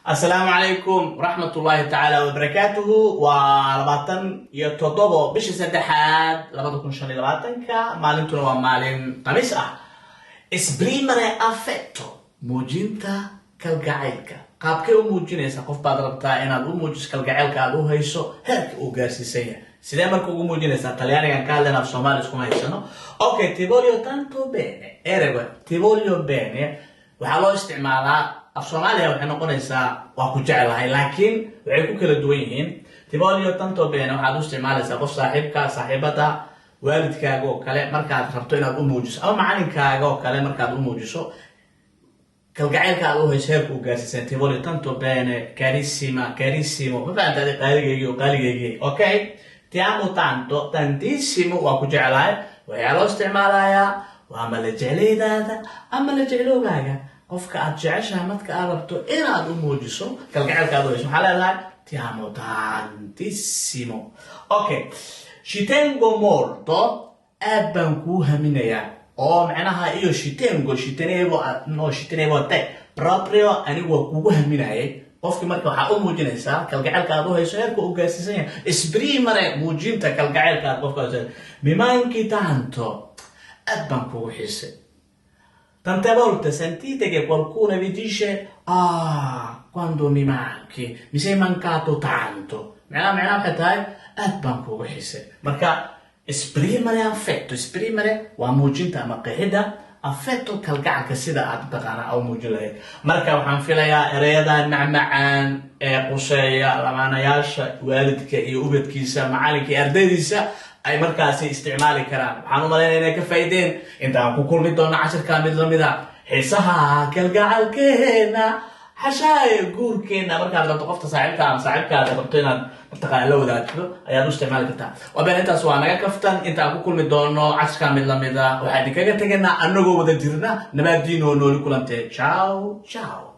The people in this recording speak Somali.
Asalaamu calaykum waraxmatullaahi tacaala wabarakaatuhu. Waa 27 bishii saddexaad 2025-ka, maalintuna waa maalin Khamiis ah. Esprimere affetto, muujinta kalgacaylka. Qaabkay u muujinaysaa? Qof baad rabtaa inaad u muujiso kalgacaylka aad u hayso heerka uu gaarsiisan yahay. Sidee marka ugu muujinaysaa? Talyaanigan ka hadlayna, af Soomaali iskuma haysano. Okay, ti voglio tanto bene. Ereyga ti voglio bene waxaa loo isticmaalaa, af Soomaaliya waxay noqonaysaa waa ku jeclahay, laakiin waxay ku kala duwan yihiin. Ti voglio tanto bene waxaad u isticmaalaysaa qof saaxiibka, saaxiibada, waalidkaaga oo kale markaad rabto inaad u muujiso, ama macalinkaaga oo kale markaad u muujiso kalgacaylka aad u hayso heerka u gaarsiisan. Ti voglio tanto bene, carissima, carissimo. Ma fahamta adi? Qaaligeygii oo qaaligeygii. Okay, ti amo tanto, tantissimo, waa ku jeclahay. Waxaa loo isticmaalayaa waa ama la jeclaydaada ama la jecloogaaga. Qofka aad jeceshahay marka aad rabto inaad u muujiso kalgacaylka aad u hayso, waxaa leedahay ti amo tantissimo. Okay, ci tengo molto, aad baan kuu haminayaa, oo macnaha iyo ci tengo, ci tenevo, no, ci tenevo a te proprio, anigu waa kugu haminayay. Qofkii marka waxaa u muujinaysaa kalgacaylka aad u hayso heerka uu gaarsiisan yahay. Esprimere, muujinta kalgacaylka aad qofka hayso. Mi manchi tanto, aad baan kugu xiisay. Tante volte sentite che qualcuno vi dice: "Ah, quando mi manchi, mi sei mancato tanto." Macnaha waxay tahay aad baan kugu xiisay. Marka esprimere affetto, esprimere waa muujinta ama qeexidda, affetto kalgacalka, sida aad mataqaanaa u muujin lahayd. Marka waxaan filayaa ereyadan macmacaan ee quseeya lamaanayaasha, waalidka iyo ubadkiisa, macalinka iyo ardaydiisa ay markaasi isticmaali karaan. Waxaan u malaynaya inay ka faa'iideen. Intaan ku kulmi doono cashirkaa mid lamida, xiisaha kalgacalkeena xashaaye guurkeena, markaad rabto qofta saaxiibka ama saaxiibkaada rabto inaad mataqaana la wadaagto, ayaad u isticmaali kartaa. Waa been, intaas waa naga kaftan. Intaan ku kulmi doono cashirkaa mid lamida, waxaa idinkaga tegaynaa anagoo wada jirna nabaadiin oo nooli kulantee. Ciao ciao.